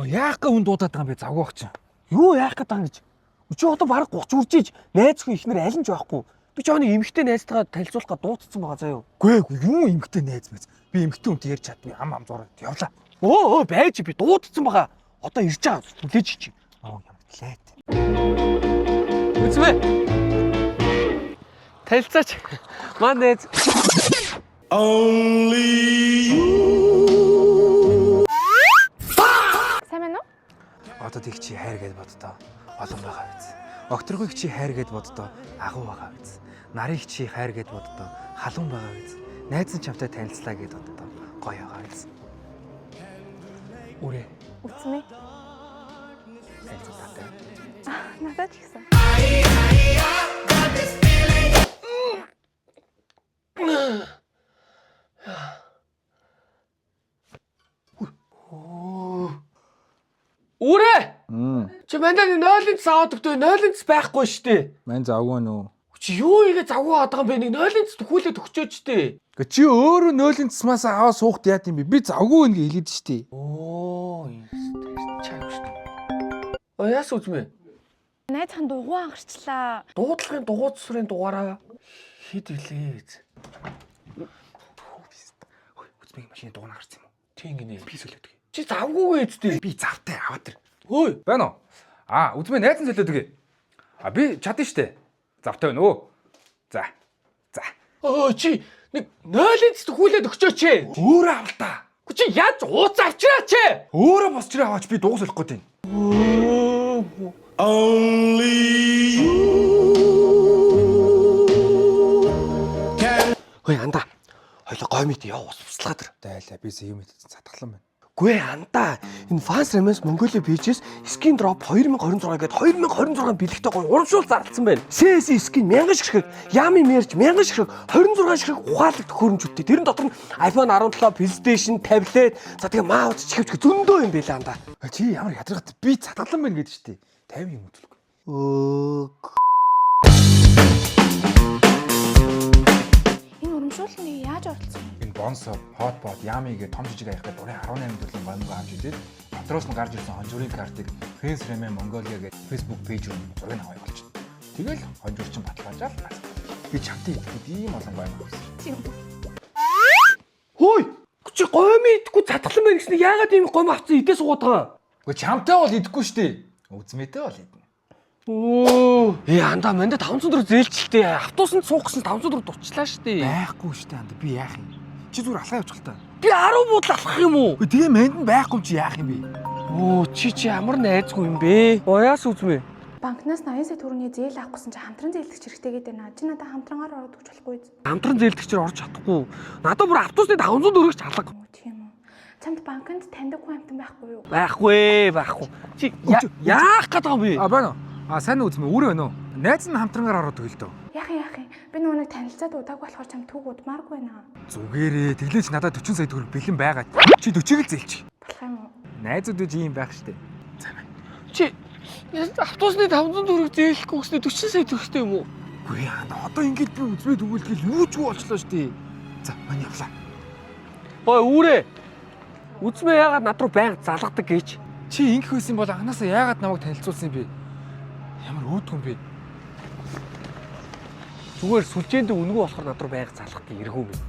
Яах гэ хүн дуудаад байгаа юм бэ? Завгүй бах чи. Юу яах гээд байгаа юм гэж. Чи одоо бараг 30 үржиж найз хүн ихнэр аль нь ч байхгүй. Би ч оны эмэгтэй найзтайгаа танилцуулах га дуудсан байгаа заяа. Гүй ээ, юу эмэгтэй найз мэз. Би эмэгтэй хүнтэй ярьж чаддгүй. Ам ам зураад явлаа. Өө байж би дуудсан байгаа. Одоо ирж байгаа. Хүлээж чи. Оо ямар лайт. Үзмэ. Танилцаач. Маа найз. Сайн байна уу? Одоо тийг чи хайр гэд боддоо. Олон байгаа биз. Окторгойг чи хайр гэд боддоо. Агуу байгаа биз. Нарыг чи хайр гэд боддоо. Халуун байгаа биз. Найз нь чамтай танилцлаа гэд боддоо. Гоё байгаа биз. Үрээ. Үтсмээ. Танилцуултаатай. Надад ч гэсэн. Үрээ. Чи мандаа нойлын цас аваад өгдөө нойлын цас байхгүй шүү дээ. Мань завгүй нөө. Чи юу ийгээ завгүй аваад байгаа юм бэ? Нэг нойлын цас төхүүлээд өгчөөч дээ. Гэ чи өөрөө нойлын цасмаас аваа суухт яат юм бэ? Би завгүй нэ гэж хэлээд штий. Оо, чаа шүү дээ. А яас үзмэ? Найзхан дугуй ангарчлаа. Дуудлагын дугуй цэсрийн дугаараа хэд илээ. Үзмэгийн машины дугуй гарсан юм уу? Тийм гинэ. Би солиод өгье. Чи завгүй үсттэй. Би завтай аваад ир. Хөөе. Байна уу? Аа, үзмээ найз нь солиод өгье. А би чадна штэ. Завтай байна уу? За. За. Өө чи нэг нойлын цэс төхүүлээд өгчөөч. Өөрөө авал та. Гү чи яаж ууц авчираач. Өөрөө босч ирээ аваач би дугуй солих гээд байна. Хөөе андаа. Хоёлоо гой мэт яа ус туслаад ир. Дайлаа би юм хэлсэн цатглан байна. Гүй андаа. Энэ Fans Romance Mongolia page-с Skin Drop 2026 гээд 2026 бэлэгтэй гоё урамшуул зарласан байна. CS Skin 1000 ширхэг, Yami Merch 1000 ширхэг, 26 ширхэг ухаалаг төхөөрөмжүүдтэй. Тэрэн дотор нь iPhone 17, PlayStation, таблет, за тэгээ маус чихвч зөндөө юм байлаа андаа. Чи ямар ядаргат би цатглан байна гэдэг штий. 50 юм үзүүлгүй. Өө Энэ урамшууллыг яаж оролцсон юм? Энэ Бонсо, Hotbot, Yami гэх том жижиг аяхтай дурын 18 төрлийн гомго авч идээд дотроос нь гарч ирсэн хонжуурын картыг Face Remain Mongolia гэх Facebook пэйж рүү зургийг аваа явуулчихна. Тэгэл хонжуур чинь баталгаажаал. Би чамтай идэхэд ийм олон гомго авсан. Тийм. Хөөе. Чи гойм идэхгүй цатглан байна гэсэн яагаад ийм гойм авцсан идээ суугаад байгаа юм? Гэхдээ чамтай бол идэхгүй штий. Үзмээтэй бол идэнэ. Өө. Ээ андаа манда 500 төгрөг зээлчлээ. Автобусанд суух гэсэн 500 төгрөг дутчлаа штэ. Байхгүй штий анда би яах юм? Чи зүгээр алхаа явчих л та. Би 10 буудал алхах юм уу? Үгүй тэгээ манд нь байхгүй юм чи яах юм бэ? Өө чи ямар найзгүй юм бэ? Ояас үзмээ. Банкнаас 80 сая төгрөгийн зээл авах гэсэн чи хамтран зээлдэгч хэрэгтэй гэдэг байна. Чи надад хамтрангаар ороод өгч болохгүй биз? Хамтран зээлдэгчээр орж чадахгүй. Надад бүр автобусны 500 төгрөг ч алга. Оо тийм үү. Чамд банкнд таньдаг хүн амтан байхгүй юу? Байхгүй, байхгүй. Чи яах гээд байгаа юм бэ? А байна уу? А сайн уу үзмээ өөрөө байна уу? Найз нь хамтрангаар ороод өгөл дөө. Яах юм яах юм? Би нөгөө нэг танилцаад удааг болохоор чамд түүг удмааргүй байна. Зүгээрээ тэглээч надад 40 сая төгрөг бэлэн байгаа. Чи 40-ыг л зээлчих. Болох юм уу? Найзууд үж ийм байх штэ. Чи автобусны 500 төгрөг зээлэхгүй гэснээр 40 сая төгрөгтэй юм уу? Үгүй яа одоо ингэж би үзмээ тэгвэл юу ч юу болчлоо штэ. За маань явлаа. Ой үүрээ. Үзмээ яагаад над руу байнга залгадаг гэж. Чи ингэх байсан бол анханасаа яагаад намайг танилцуулсан юм бэ? Ямар үүдгүй юм бэ? Зүгээр сүлжээнд үнэгүй болохоор над руу байнга залгадаг эргүү юм.